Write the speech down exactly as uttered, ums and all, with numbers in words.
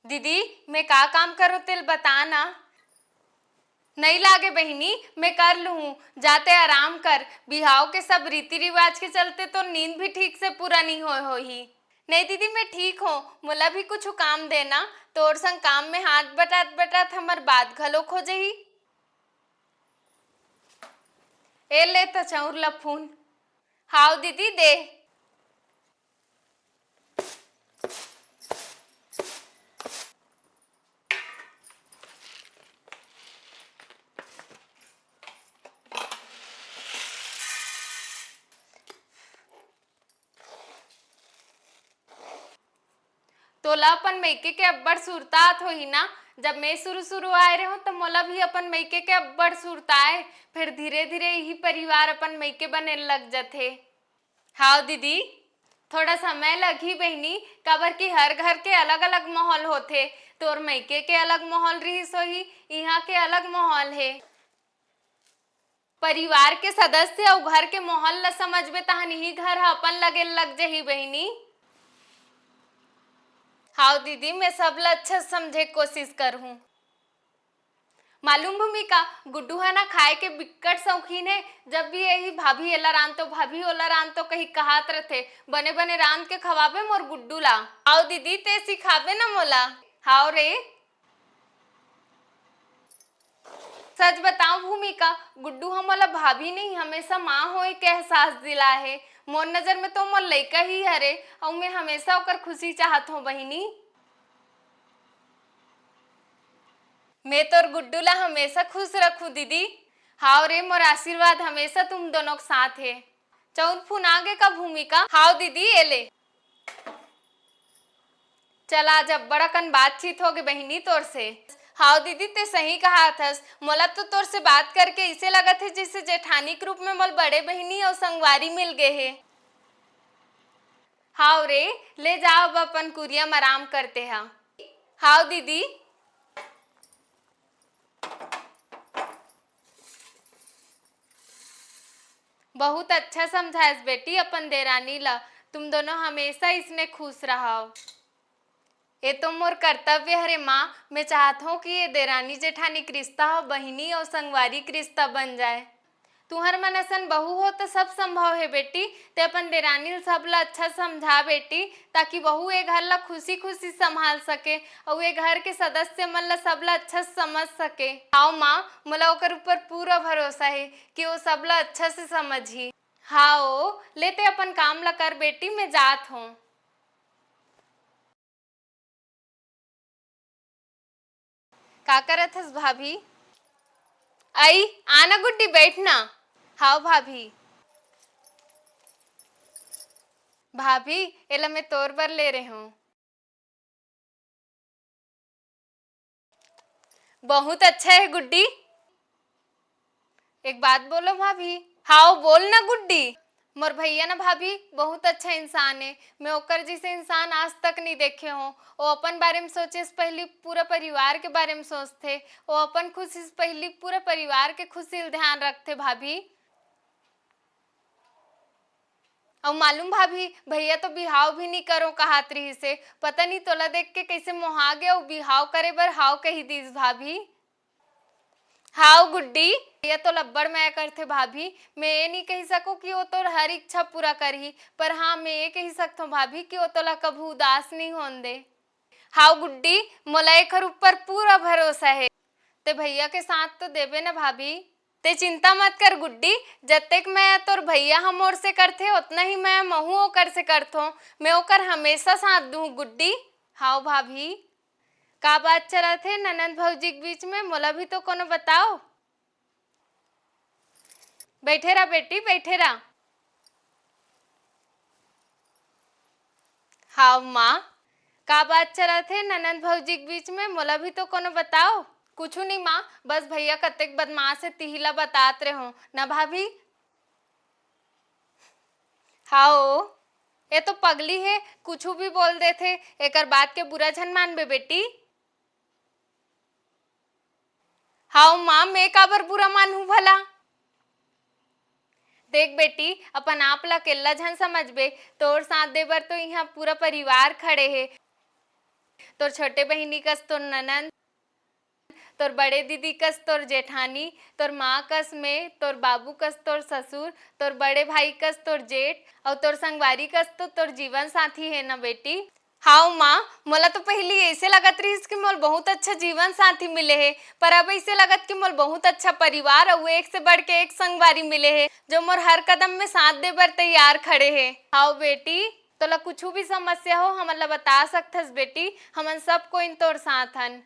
दीदी, मैं का काम करो तेल बता ना। नहीं लागे बहिनी, मैं कर लूहूं। जाते आराम कर, बिहाव के सब रीति रिवाज के चलते तो नींद भी ठीक से पूरा नहीं होए होही। नहीं दीदी, मैं ठीक हों, मोला भी कुछ काम देना। तोर संग काम में हाथ बटात बटात हमर बात घलोक हो जही। ए ले त चौर ला फून। हाव दीदी, दे। तोला अपन मइके के अब्बड़ सुरता आत होही ना? जब मैं शुरू शुरू आए रहेंव त मोला भी अपन मइके के अब्बड़ सुरता आए। फिर धीरे धीरे इही परिवार अपन मइके बने लग जथे। हाव दीदी, थोड़ा समय लगही बहिनी, काबर कि हर घर के अलग-अलग माहौल होथे। तोर मइके के अलग माहौल रिहिस होही, इहाँ के अलग माहौल हे। परिवार के सदस्य अउ घर के माहौल ल समझबे, तहन इही घर ह अपन लगे लग जही बहिनी। हाव दीदी, मैं सब ल अच्छा समझे के कोशिश करहूँ। मालूम भूमिका, गुड्डू ह ना खाए के बिक्कट शौकीन हे। जब भी यही भाभी एला रांध तो, भाभी ओला रांध तो कही कहात रथे। बने बने रांध के खवाबे मोर गुड्डू ला। हाव दीदी, ते सिखाबे ना मोला। हाव रे। सच बताओ भूमिका, गुड्डू ह मोला भाभी नहीं, हमेशा माँ होए के एहसास दिलाए हे। मोर नजर में तो मोर लइका ही हरे, अउ मैं हमेशा ओकर खुशी चाहत हों बहिनी। मैं तोर गुड्डू ला हमेशा खुश रखूं दीदी। हाव रे, मोर आशीर्वाद हमेशा तुम दोनों के साथ हे। चौर फुना गे का भूमिका? हाव दीदी, ए ले। चल, आज अब्बड़ अकन बातचीत होगे बहिनी तोर से। हाव दीदी, ते सही कहाथस। मोला तो तोर से बात करके इसे लगत हे जैसे जेठानी के रूप में मोल बड़े बहिनी अउ संगवारी मिल गे हे। हाव रे, ले जाव अब अपन कुरिया म आराम करते हा। हाव दीदी। बहुत अच्छा समझायस बेटी अपन देरानी ला। तुम दोनों हमेशा इसने खुश रहाव। ए तो मोर कर्तव्य हरे माँ। मैं चाहत हों कि ये देरानी जेठानी के रिश्ता ह बहिनी अउ संगवारी के रिश्ता बन जाए। तुहर मन असन बहू हो त सब संभव हे बेटी। ते अपन देरानी ल सब ल अच्छा समझा बेटी, ताकि बहू ए घर ल खुशी खुशी संभाल सके अउ ए घर के सदस्य मन ल सब ल अच्छा समझ सके। हाव माँ, मोला ओकर ऊपर पूरा भरोसा हे कि वो सब ल अच्छा से समझही। हाव, ले ते अपन काम ल कर बेटी, मैं जात हों। का करत हस भाभी? आई, आना गुड्डी, बैठ ना। हाव भाभी। भाभी, एला मैं तोर बर ले रेहेंव। बहुत अच्छा हे गुड्डी। एक बात बोलो भाभी। हाव, बोल ना गुड्डी। मोर भैया ना भाभी बहुत अच्छा इंसान हे। मैं ओकर जैसे इंसान आज तक नहीं देखे हों। वो अपन बारे में सोचे से पहली पूरा परिवार के बारे में सोचथे। वो अपन खुशी से पहली पूरा परिवार के खुशी ल ध्यान रखथे भाभी। अउ मालूम भाभी, भैया तो बिहाव भी नी करो कहात रिहिस हे। पता नी तोला देख के कइसे मोहा गे अउ बिहाव करे बर हाव कही दीस भाभी। हाव गुड्डी, भैया तोला अब्बड़ मया करथे भाभी। मैं ये नी कही सकूं कि वो तोर हर इच्छा पूरा करही, पर हाँ, मैं ये कही सकथों भाभी कि वो तोला कभू उदास नी होन दे। हाव गुड्डी, मोला एखर ऊपर पूरा भरोसा हे। ते भैया के साथ तो देबे न भाभी। ते चिंता मत कर गुड्डी, जतेक मया तोर भैया ह मोर से करथे, ओतना ही मया महू ओकर से करथों। मैं ओकर हमेशा साथ दूँ गुड्डी। हाव भाभी। का बात चलत हे ननद भौजी के बीच में, मोला भी तो कोनो बताओ। बैठे रह बेटी, बैठे रह। हाव माँ, का बात चलत हे ननद भौजी के बीच में? मोला भी तो कोनो बताओ। कुछु नहीं माँ, बस भैया कतेक बदमाश हे, तिही ला बतात रेहों ना भाभी। हाव, ए तो पगली हे, कुछु भी बोल देथे। एकर बात के बुरा झन मानबे बेटी। हाव माँ, मैं काबर बुरा मानहूँ भला? देख बेटी, अपन आप ला अकेल्ला झन समझबे, तोर साथ दे बर तो इहाँ पूरा परिवार खड़े हे। तोर छोटे बहिनी कस तोर ननंद, तोर बड़े दीदी कस तोर जेठानी, तोर माँ कस मैं, तोर बाबू कस तोर ससुर, तोर बड़े भाई कस तोर जेठ, अउ तोर संगवारी कस तो तोर जीवन साथी हे ना बेटी। हाव माँ, मोला तो पहिली अइसे लगत रहिस कि मोला बहुत अच्छा जीवन साथी मिले हे, पर अब अइसे लगत कि मोला बहुत अच्छा परिवार अउ एक से बढ़ के एक संगवारी मिले हे, जो मोर हर कदम में साथ दे बर तैयार खड़े हे। हाव बेटी, तोला कुछु भी समस्या हो, हमन ला बता सकथस बेटी, हमन सब कोई तोर साथ हन।